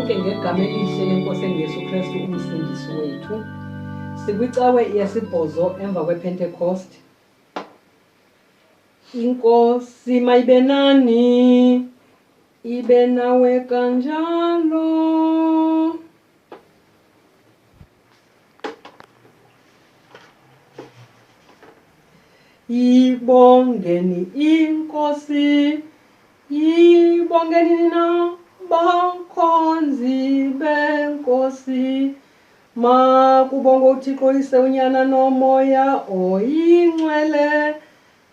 nonke ngegama elihle leNkosi enguYesu Kristu uMsindisi wethu. Sikwicawe yesibhozo emva kwePentecost. Inkosi mayibe nani, ibe nawe kanjalo. Yibongeni iNkosi, yibongeni nina bakhonzi beNkosi. Makubongwe uThixo uYise, uNyana noMoya oyiNgcwele.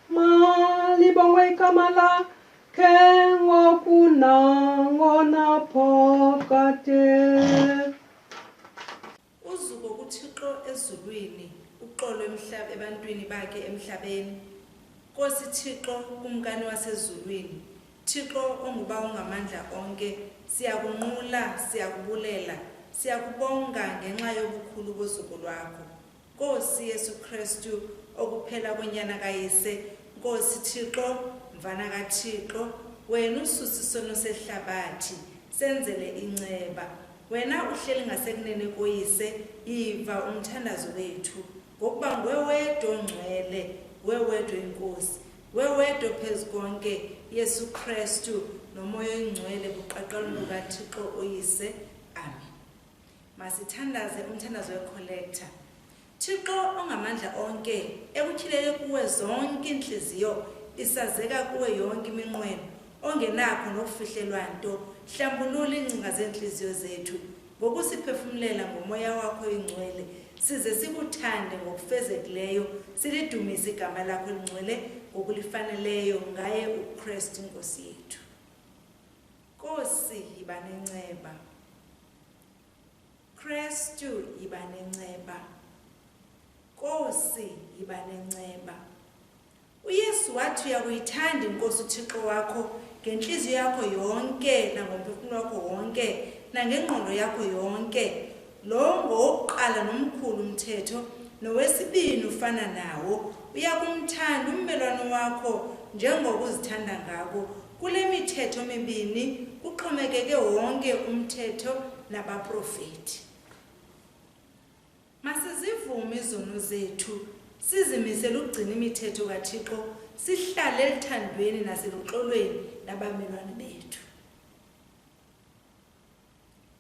Malibongwe igama lakhe ngoku nangonaphakade. Uzuko kuThixo ezulwini, uxolo ebantwini bakhe emhlabeni. Nkosi Thixo, Kumkani wasezulwini, Thixo onguBawo ongamandla onke, siyakunqula, siyakubulela, siyakubonga ngenxa yobukhulu bozuko lwakho. Nkosi Yesu Kristu, okuphela koNyana kaYise, Nkosi Thixo, Mvana kaThixo, wena ususa isono sehlabathi, senzele inceba. Wena uhleli ngasekunene koYise, yiva umthandazo wethu, ngokuba nguwe wedwa ongcwele, nguwe wedwa iNkosi, nguwe wedwa oPhezukonke, Yesu Kristu, noMoya oyiNgcwele, buqaqawuli bukaThixo uYise. Amen. Masithandaze umthandazo weCollector. Thixo ongamandla onke, ekutyhilele kuwe zonke iintliziyo, isazeka kuwe yonke iminqweno, ongenakho nokufihlelwa nto, hlambulula iingcinga zeentliziyo zethu, ngokusiphefumlela ngoMoya wakho oyiNgcwele, size sikuthande ngokufezekileyo, silidumise igama lakho elingcwele ngokulifaneleyo, ngaye uKrestu iNkosi yethu. Nkosi, yiba nenceba. Krestu, yiba nenceba. Nkosi, yiba nenceba. UYesu wathi uyakuyithanda iNkosi uThixo wakho ngentliziyo yakho yonke nangomphefumlo wakho wonke nangengqondo yakho yonke. Lo ngowokuqala nomkhulu umthetho, nowesibini ufana nawo, uyakumthanda ummelwane wakho njengoko uzithanda ngako. Kule mithetho mibini kuxhomekeke wonke umthetho nabaprofeti. Masizivume izono zethu, sizimisele ukugcina imithetho kaThixo, sihlale eluthandweni naseluxolweni nabamelwane bethu.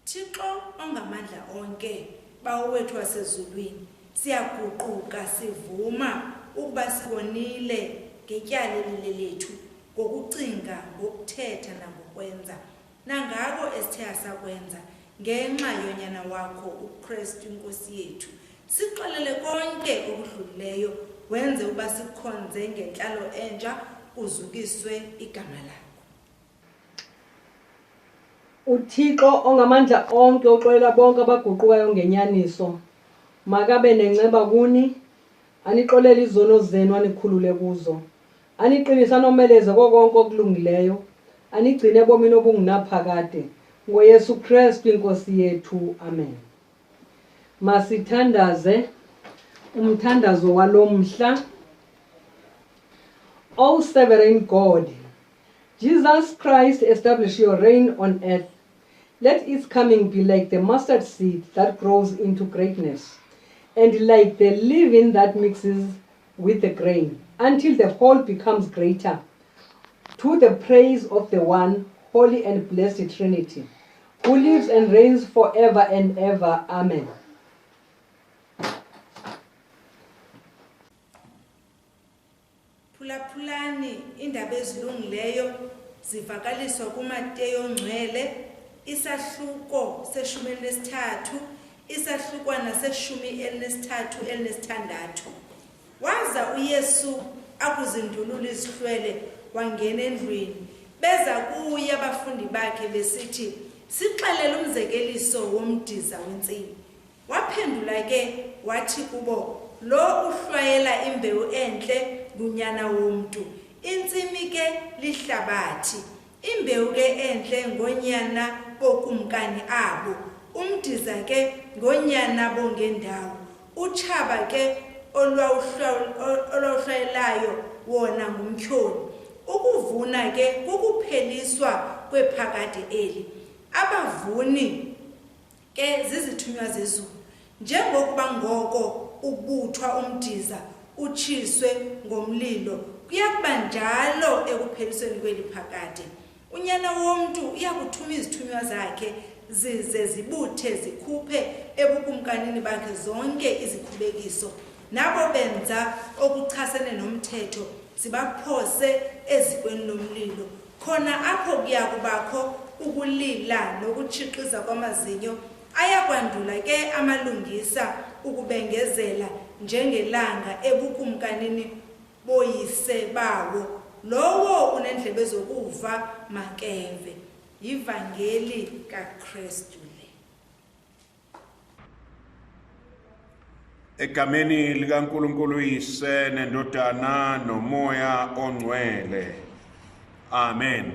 Thixo ongamandla onke, Bawo wethu wasezulwini, siyaguquka sivuma ukuba sikonile ngetyala elilelethu ngokucinga, ngokuthetha nangokwenza, nangako esithe asakwenza, ngenxa yoNyana wakho, uKrestu iNkosi yethu. Sixolele konke okudlulileyo, wenze ukuba sikukhonze ngentlalo entsha, kuzukiswe igama lakho. UThixo ongamandla onke oxolela bonke abaguqukayo ngenyaniso, makabe nenceba kuni, anixolele izono zenu anikhulule kuzo, aniqinise anomeleze kuko konke okulungileyo, anigcine ebomini obungunaphakade, ngoYesu Krestu iNkosi yethu. Amen. Masithandaze umthandazo walo mhla. O sovereign God, Jesus Christ establish your reign on earth. Let its coming be like the mustard seed that grows into greatness, and like the leaven that mixes with the grain, until the whole becomes greater, to the praise of the one holy and blessed Trinity, who lives and reigns forever and ever. Amen. Phulaphulani iindaba ezilungileyo zivakaliswa kuMateyu oNgcwele, isahluko seshumi elinesithathu, isahlukwana seshumi elinesithathu elinesithandathu. Waza uYesu akuzindulula izihlwele, wangena endlwini. Beza kuye abafundi bakhe besithi, Sixelele umzekeliso womdiza wentsimi. Waphendula ke wathi kubo, Lo uhlwayela imbewu entle nguNyana woMntu, intsimi ke lihlabathi. Imbewu ke entle ngoonyana bokumkani abo, umdiza ke ngoonyana bongendawo. Utshaba ke olwawuhlwayelayo wona nguMtyholi. Ukuvuna ke kukupheliswa kwephakade eli. Abavuni ke zizithunywa zezulu. Njengokuba ngoko ubuthwa umdiza utshiswe ngomlilo, kuya kuba njalo ekuphelisweni kweli phakade. UNyana womntu uya kuthuma izithunywa zakhe, zize zibuthe zikhuphe ebukumkanini bakhe zonke izikhubekiso, nabo benza okuchasene nomthetho, zibaphose ezikweni lomlilo. Khona apho kuya kubakho ukulila nokutshixiza kwamazinyo. Aya kwandula ke amalungisa ukubengezela njengelanga ebukumkanini boyise bawo. Lowo unendlebe zokuva makeve. Yivangeli kaKrestu le. Egameni likaNkulunkulu uYise neNdodana noMoya oNgcwele. Amen.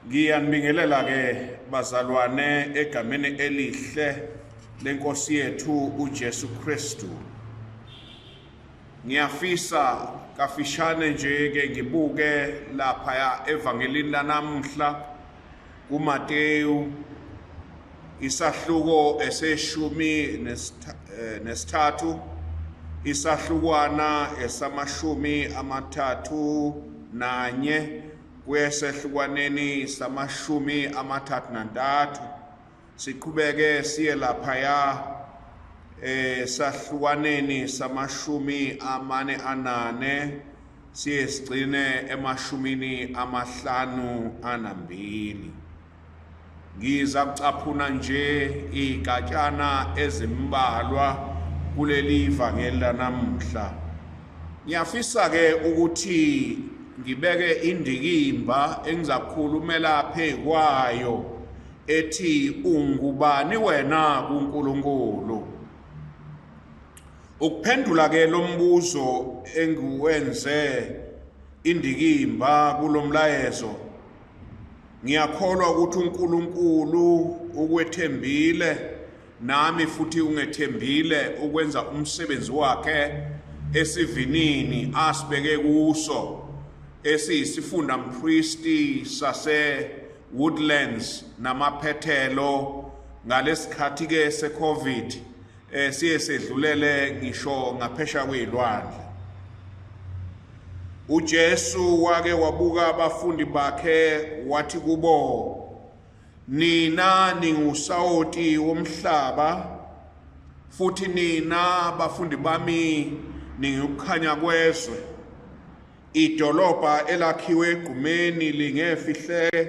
Ngiyanibingelela ke bazalwane egameni elihle lenkosi yethu uJesu Kristu. Ngiyafisa kafishane nje ke ngibuke lapha evangelini lanamuhla kuMateyu isahluko eseshumi 3, isahlukwana esamashumi 31 kuyesehlukwaneni samashumi 33, siqhubeke siye laphaya esahlukaneni samashumi 44, siye sigcine emashumini 52. Ngiza kucaphuna nje igatshana ezimbalwa kuleli vangeli lanamuhla. Ngiyafisa ke ukuthi ngibeke indikimba engizakhulumela phekwayo ethi ungubani wena kuNkulunkulu. Ukuphendula ke lo mbuzo engiwenze indikimba kulomlayezo, ngiyakholwa ukuthi uNkulunkulu ukwethembile nami futhi ungethembile ukwenza umsebenzi wakhe esivinini asibeke kuso esiyisifunda mpristi sase Woodlands namaphethelo ngalesikhathi ke seCovid, siye sedlulele ngisho ngaphesha kwezilwandle. uJesu wake wabuka abafundi bakhe wathi kubo, nina ningusawoti womhlaba, futhi nina bafundi bami ningukukhanya kwezwe. Idolobha elakhiwe egqumeni lingefihleke,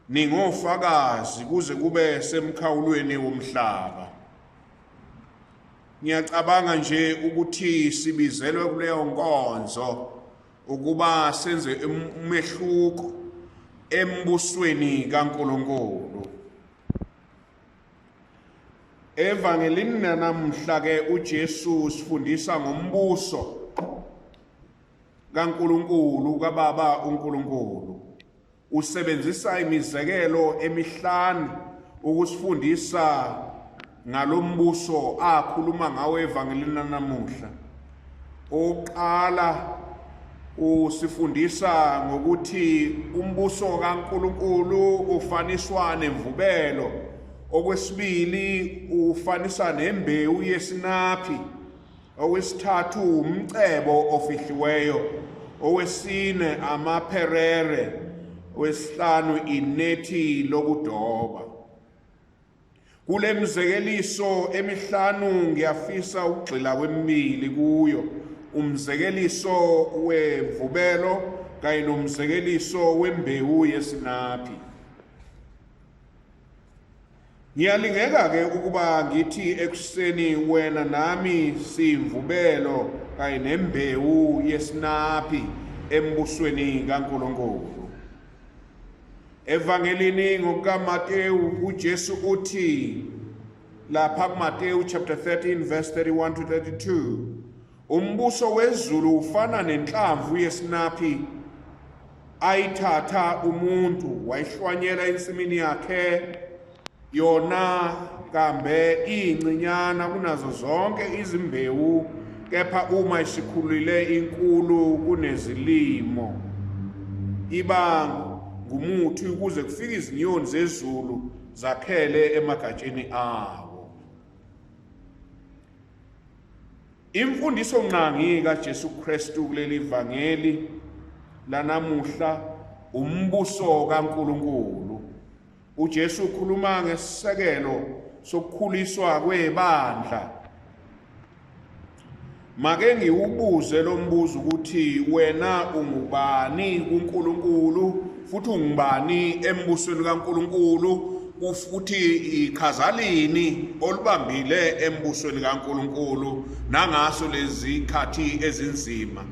ningofakazi kuze kube semkhawulweni womhlaba. Ngiyacabanga nje ukuthi sibizelwe kuleyo nkonzo ukuba senze umehluko embusweni kaNkulunkulu. Evangelini namhla ke uJesu sifundisa ngombuso kaNkulunkulu, kaBaba uNkulunkulu. Usebenzisa imizekelo emihlanu ukusifundisa ngalombuso akhuluma ngawo evangelini namuhla. Oqala usifundisa ngokuthi umbuso kaNkulunkulu ufaniswa nemvubelo. Okwesibili ufanisa nembewu yesinaphi. Okwesithathu umcebo ofihliweyo. Owesine amapherere. Owesihlanu inethi lokudoba. Kule mizekeliso emihlanu ngiyafisa ukugxila kwemibili kuyo, umzekeliso wemvubelo kanye nomzekeliso wembewu yesinaphi. Ngiyalingeka ke ukuba ngithi ekuseni wena nami siyimvubelo kanye nembewu yesinaphi embusweni kaNkulunkulu. Evangelini ngokukaMateyu uJesu uthi lapha kuMateyu chapter 13 verse 31 to 32, umbuso wezulu ufana nenhlamvu yesinaphi ayithatha umuntu wayihlwanyela ensimini yakhe, yona kambe iyincinyana kunazo zonke izimbewu, kepha uma isikhulile inkulu kunezilimo, iba ngumuthi ukuze kufike izinyoni zezulu zakhele emagatsheni awo. Imfundiso ngqangi kaJesu Kristu kuleli vangeli lanamuhla umbuso kaNkuluNkulu. uJesu ukhuluma ngesisekelo sokukhuliswa kwebandla. Make ngiwubuze lo mbuzo ukuthi wena ungubani kuNkulunkulu futhi ungubani embusweni kaNkulunkulu, futhi iqhaza lini olubambile embusweni kaNkulunkulu nangaso lezi khathi ezinzima.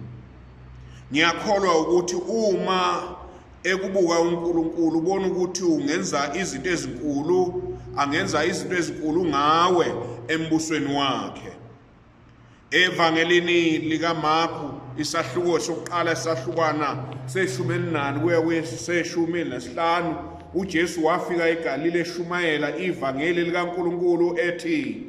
Ngiyakholwa ukuthi uma ekubuka uNkulunkulu ubona ukuthi ungenza izinto ezinkulu, angenza izinto ezinkulu ngawe embusweni wakhe. Evangelini likaMarku isahluko sokuqala isahlukwana seshumi elinane kuya kweseshumi nesihlanu, uJesu wafika eGalile eshumayela ivangeli likaNkulunkulu ethi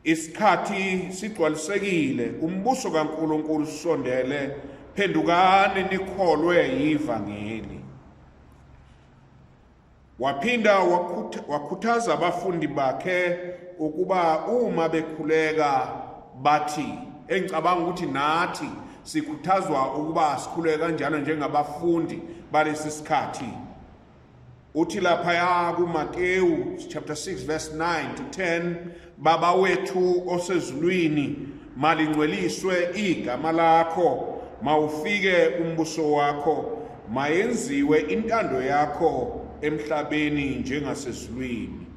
isikhathi sigcwalisekile, umbuso kaNkulunkulu usondele, phendukani nikholwe yivangeli. Waphinda wakhuthaza abafundi bakhe ukuba uma bekhuleka bathi, engicabanga ukuthi nathi sikhuthazwa ukuba sikhuleke kanjalo njengabafundi balesi sikhathi. Uthi laphaya kuMateyu chapter 6 verse 9 to 10, Baba wethu osezulwini, malingcweliswe igama lakho, mawufike umbuso wakho, mayenziwe intando yakho emhlabeni njengasezulwini.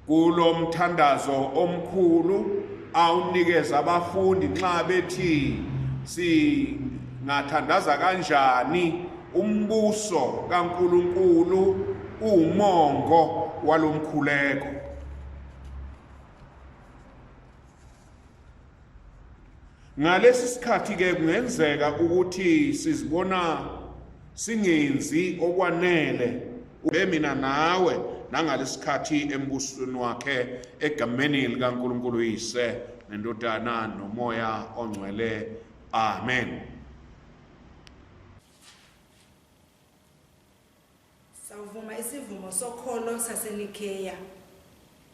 Kulo mthandazo omkhulu awunikeza abafundi nxa bethi singathandaza kanjani, umbuso kaNkulunkulu uwumongo walomkhuleko. Ngalesi sikhathi ke kungenzeka ukuthi sizibona singenzi okwanele ube mina nawe nangalesikhathi embusweni wakhe, egameni likaNkulunkulu uYise neNdodana noMoya oNgcwele. Amen. Sawuvuma isivumo sokholo saseNikeya.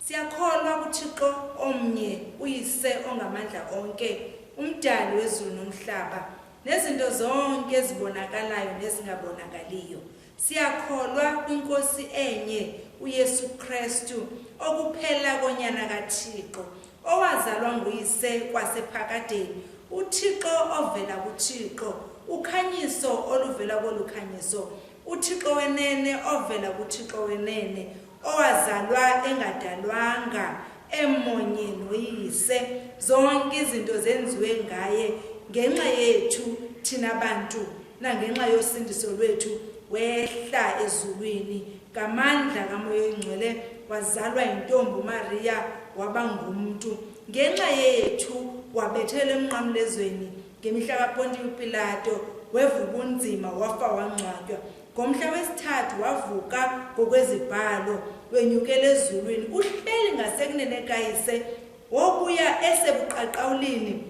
Siyakholwa kuThixo omnye, uYise ongamandla onke, uMdali wezulu nomhlaba, nezinto zonke ezibonakalayo nezingabonakaliyo. Siyakholwa kwiNkosi enye, uYesu Krestu, okuphela koNyana kaThixo, owazalwa nguYise kwasephakadeni, uThixo ovela kuThixo, ukhanyiso oluvela kolukhanyiso, uThixo wenene ovela kuThixo wenene, owazalwa engadalwanga, emonye noYise. Zonke izinto zenziwe ngaye ngenxa yethu thina bantu nangenxa yosindiso lwethu. Wehla ezulwini ngamandla kaMoya Oyingcwele, wazalwa yintombi uMariya, waba ngumntu. Ngenxa yethu wabethelwa emnqamlezweni ngemihla kaPontiyo Pilato, weva ubunzima, wafa, wangcwatywa. Ngomhla wesithathu wavuka ngokwezibhalo, wenyukela ezulwini, uhleli ngasekunene kaYise, wobuya esebuqaqawulini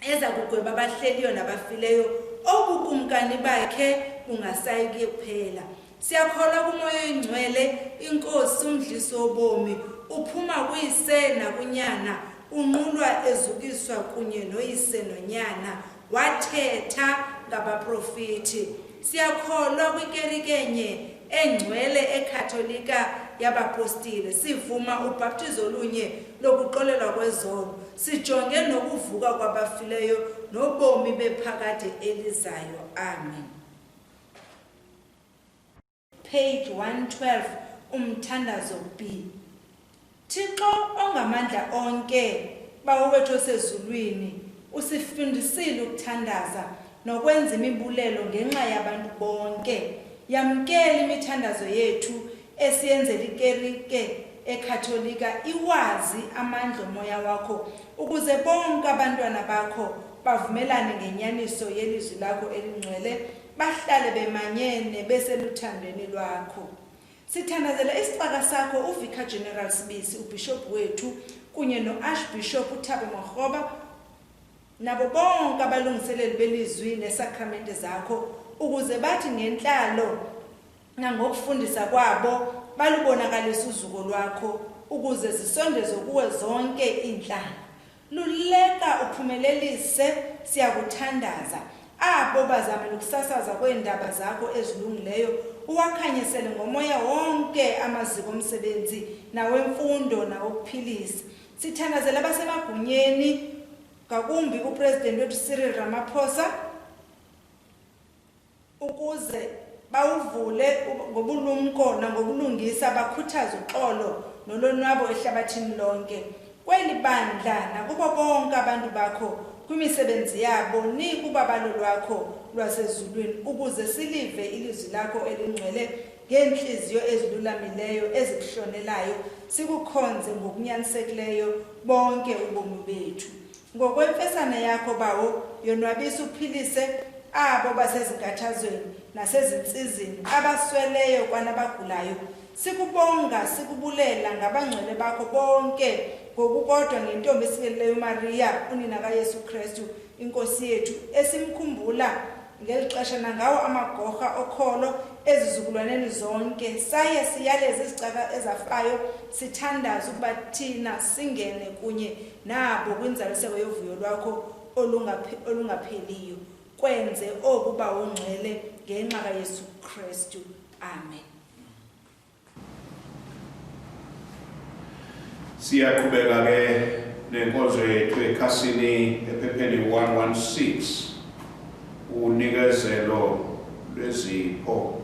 eza kugweba abahleliyo nabafileyo, obukumkani bakhe bungasayi kuphela. Siyakholwa kuMoya Oyingcwele, iNkosi, umdlisi wobomi, uphuma kuYise nakuNyana, unqulwa ezukiswa kunye noYise noNyana, wathetha ngabaprofiti. Siyakholwa kwikerike enye engcwele ekatholika yabapostile, sivuma ubhaptizo olunye lokuxolelwa kwezono, sijonge nokuvuka kwabafileyo nobomi bephakade elizayo. Amen. Page 112, umthandazo B. Thixo ongamandla onke, Bawo wethu osezulwini, usifundisile ukuthandaza nokwenza imibulelo ngenxa yabantu bonke. Yamkela imithandazo yethu esiyenzela ikerike eKatolika, iwazi amandla omoya wakho, ukuze bonke abantwana bakho bavumelane ngenyaniso yelizwi lakho elingcwele, bahlale bemanyene beseluthandweni lwakho. Sithandazela isicaka sakho uVicar General Sibisi, ubishop wethu, kunye noArchbishop uThabo Makgoba Nabo bonke abalungiseleli belizwi nesakramente zakho, ukuze bathi ngentlalo nangokufundisa kwabo balubonakalise uzuko lwakho, ukuze zisondezwe kuwe zonke iintlanga. Luleka uphumelelise, siyakuthandaza, abo bazamela ukusasaza kweendaba zakho ezilungileyo, uwakhanyisele ngomoya wonke amaziko omsebenzi nawemfundo nawokuphilisa. Sithandazela abasemagunyeni, ngakumbi uPresident wethu Cyril Ramaphosa, ukuze bawuvule ngobulumko nangobulungisa, bakhuthaze uxolo nolonwabo ehlabathini lonke. Kweli bandla nakubo bonke abantu bakho kwimisebenzi yabo, nikubabalo lwakho lwasezulwini, ukuze silive ilizwi lakho elingcwele ngeentliziyo ezilulamileyo ezikuhlonelayo, sikukhonze ngokunyanisekileyo bonke ubomi bethu. Ngokwemfesane yakho, Bawo, yonwabisa uphilise abo basezinkathazweni nasezintsizini, abasweleyo kwanabagulayo. Sikubonga sikubulela ngabangcwele bakho bonke, ngokukodwa ngentombi esikeleleyo uMariya, unina kaYesu Krestu iNkosi yethu, esimkhumbula ngeli xesha nangawo amagorha okholo ezizukulwaneni zonke. Saye siyaleze izicaka ezafayo, sithandaze ukuba thina singene kunye nabo kwinzaliseko yovuyo lwakho olungapheliyo. Kwenze oku, Bawo Ngcwele, ngenxa kaYesu Krestu. Amen. Siyaqhubeka ke nenkonzo yethu ekhasini ephepheni 116, unikezelo lwezipho.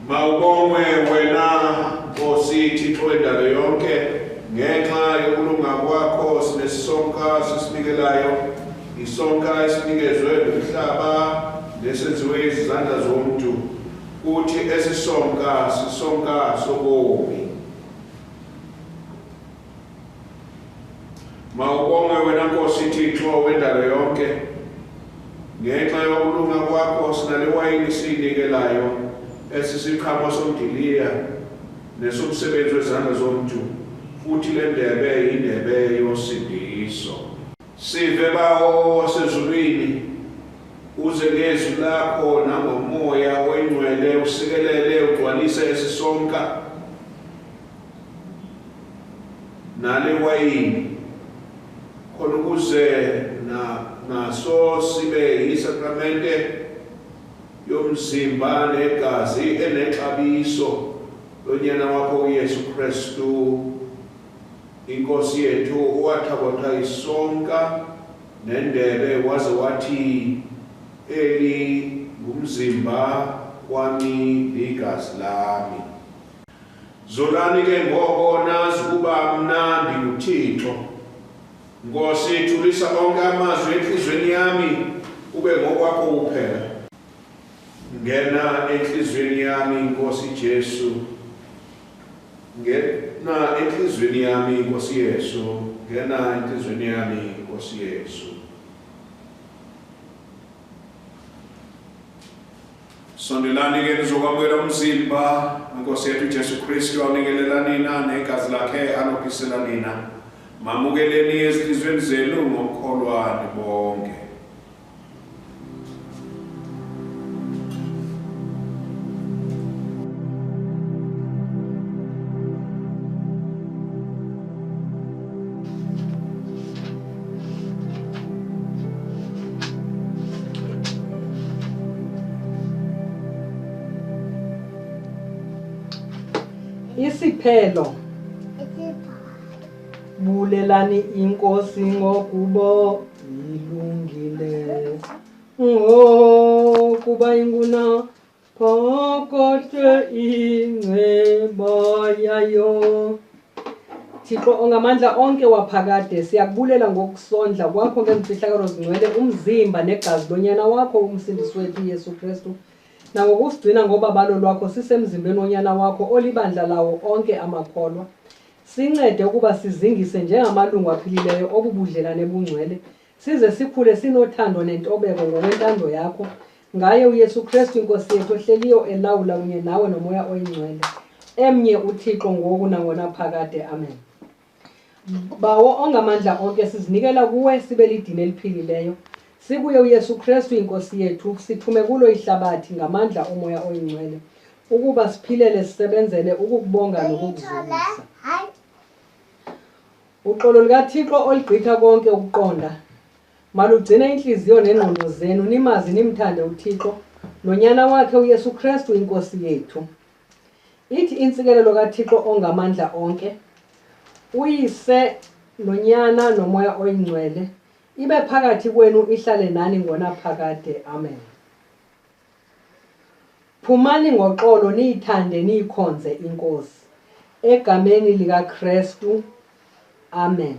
Mawubongwe wena Nkosi Thixo wendalo yonke, ngenxa yokulunga kwakho sinesonka sisinikelayo, isonka esinikezwe ngumhlaba nesenziwe izandla zomntu, kuthi esisonka sisonka sobomi. Mawubongwe wena Nkosi Thixo wendalo yonke, ngenxa yokulunga kwakho sinale wayini siyinikelayo, esisiqhamo somdiliya nesomsebenzi wezandla zomntu, futhi le ndebe yindebe yosindiso. Sive Bawo wasezulwini, uze ngezwi lakho nangomoya oyingcwele usikelele ugcwalise esisonka nale wayini, khona ukuze naso sibe yisakramente yomzimba negazi enexabiso lonyana wakho uYesu Kristu iNkosi yethu, owathabatha isonka nendebe waze wathi, eli ngumzimba wami ligazi lami. Zolani ke ngoko nazi ukuba mna ndinguThixo. Nkosi, thulisa onke amazwi enhliziyweni yami, ube ngokwakho kuphela. Ngena enhliziyweni yami, Nkosi Jesu. Ngena enhliziyweni yami, Nkosi Yesu. Ngena enhliziyweni yami, Nkosi Yesu. Sondelani ke nizokwamukela umzimba weNkosi yethu Jesu Kristu awunikelela nina negazi lakhe alophisela nina. Mamukeleni ezinhliziyweni zenu ngokukholwa nibonge. Isiphelo. Bulelani iNkosi ngokuba ilungile, ngokuba inguna phakade inceba yayo. Thixo ongamandla onke waphakade, siyakubulela ngokusondla kwakho ngeemfihlakalo zingcwele umzimba negazi lonyana wakho umsindisi wethu Yesu Kristu, nangokusigcina ngobabalo lwakho sisemzimbeni wonyana wakho olibandla lawo onke amakholwa. Sincede ukuba sizingise njengamalungu aphilileyo obubudlelane bungcwele, size sikhule sinothando nentobeko ngokwentando yakho, Ngaye uYesu Krestu iNkosi yethu ohleliyo elawula kunye nawe noMoya oyiNgcwele, emnye uThixo ngoku nangonaphakade. Amen. Bawo ongamandla onke, sizinikela kuwe sibe lidini eliphilileyo. Sikuye uYesu Krestu iNkosi yethu, sithume kulo ihlabathi ngamandla oMoya oyiNgcwele, ukuba siphilele sisebenzele ukukubonga nokukuzukisa. Uxolo lukaThixo olugqitha konke ukuqonda, malugcine intliziyo nengqondo zenu, nimazi nimthande uThixo noNyana wakhe uYesu Krestu iNkosi yethu. Ithi intsikelelo kaThixo ongamandla onke, uYise noNyana noMoya oyiNgcwele, ibe phakathi kwenu ihlale nani ngonaphakade. Amen. Phumani ngoxolo niyithande niyikhonze iNkosi. Egameni likaKrestu. Amen.